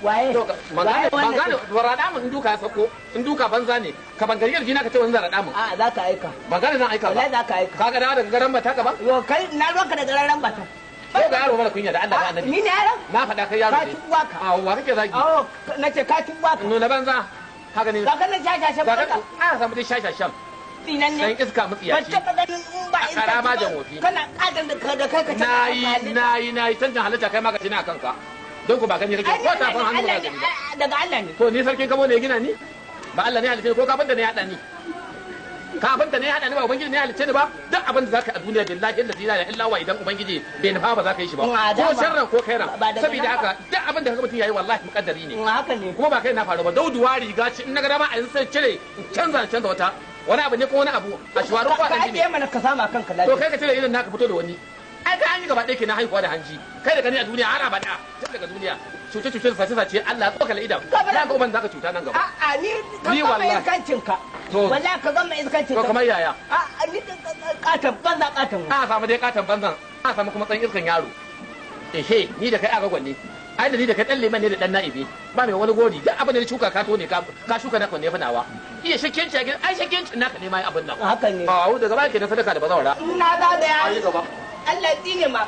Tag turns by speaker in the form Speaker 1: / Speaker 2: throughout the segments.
Speaker 1: Waye?
Speaker 2: To ban gane rada mun in duka ya sako in duka banza ne ka ban gariyar jina ka ce wani rada mun.
Speaker 1: A za ka aika.
Speaker 2: Ban gane zan aika ba.
Speaker 1: Wallahi za ka aika.
Speaker 2: Ka ga dawo daga garan bata ka ba?
Speaker 1: Yo kai na ruwanka daga garan bata.
Speaker 2: Ko ga yaro mara kunya da Allah da Annabi.
Speaker 1: Ni ne yaron?
Speaker 2: Na faɗa kai yaro ne.
Speaker 1: Ka ci uwa ka.
Speaker 2: A wa kake zagi?
Speaker 1: Oh nace ka ci uwa ka.
Speaker 2: Nuna banza. Haka ne.
Speaker 1: Ga kana shashashan banza.
Speaker 2: A samu dai shashashan.
Speaker 1: Tsinan ne.
Speaker 2: Dan iska mutsiyaci.
Speaker 1: Ban taɓa ganin in ba iska.
Speaker 2: Karama da wofi.
Speaker 1: Kana ƙadan da kai ka
Speaker 2: Nayi nayi nayi canjin halitta kai ma ka na kanka. Don ku ba gani kake ko tafin hannu ba gani ba.
Speaker 1: Daga Allah ne.
Speaker 2: To ni sarkin kabo ne ya gina ni? Ba Allah ne halitta ko kafinta ne ya haɗa ni? Kafinta ne ya haɗa ni ba ubangiji ne ya halicce ni ba? Duk abin da zaka a duniya billahi allazi la ilaha illa huwa idan ubangiji bai nufa ba zaka yi shi ba. Ko sharran ko khairan. Saboda haka duk abin da kaga mutum yayi wallahi mukaddari ne.
Speaker 1: Haka ne.
Speaker 2: Kuma ba kai na faru ba. Dauduwa riga ce in na ga dama a yanzu sai cire in canza canza wata. Wani abu ne ko wani abu a shiwarin ko a
Speaker 1: Ka ajiye mana ka sama kanka lafiya.
Speaker 2: To kai ka cire irin naka fito da wani. Ai ka an yi gaba ɗaya kenan haihuwa da hanji. Kai da gani a duniya har abada tun daga duniya cuce cuce da sace sace Allah ya tsokala idan. Na ga uban zaka cuta nan gaba.
Speaker 1: A'a ni ka gama iskancin ka. Wallahi ka gama iskancin ka.
Speaker 2: To kamar yaya?
Speaker 1: A'a ni katan banza katan.
Speaker 2: A samu dai katan banzan. A samu kuma tsan iskan yaro. Ehe ni da kai aka gwanne. Ai da ni da kai dan liman ne da dan na'ibi. Ba mai wani gori duk abin da ni shuka ka to ne ka shuka naka ne fanawa. Iya shakkenci a gidan ai shakkenci naka ne ma abin nan.
Speaker 1: Haka ne.
Speaker 2: Ba daga baya kenan sadaka da bazawara.
Speaker 1: Na za da ya.
Speaker 2: Gaba.
Speaker 1: Allah ya tsine ma.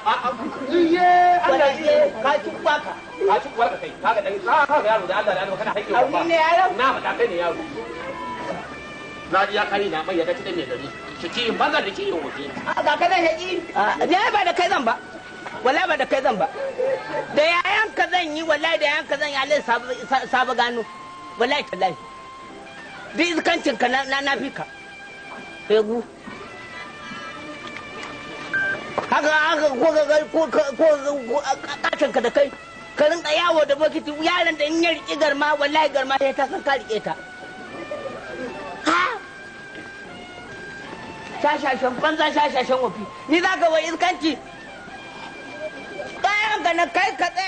Speaker 2: Iye Allah ya
Speaker 1: ka ci uwaka.
Speaker 2: Ka ci uwarka kai. Kaga dan ka ga yaro da Allah da Allah kana haƙƙi
Speaker 1: ba. Ni ne yaro?
Speaker 2: Na faɗa kai ne yaro. Na ji ya kari na mai ya ci dan mai gari. Shi ci in banza da ci in wofi.
Speaker 1: A ga kana haƙi. Ni ai ba da kai zan ba. Wallahi ba da kai zan ba. Da yayan ka zan yi wallahi da yayan ka zan yi Allah saba gano. Wallahi tallahi. Duk iskancin ka na na fi ka. Fegu. Haka haka ko ko katon ka da kai ka rinka yawo da bokiti yaron da in ya riƙi garma wallahi garma sai ta san ka riƙe ta. Ha shashashan banza shashashan wofi ni za ka wai iskanci bayan ka na kai ka tsaya.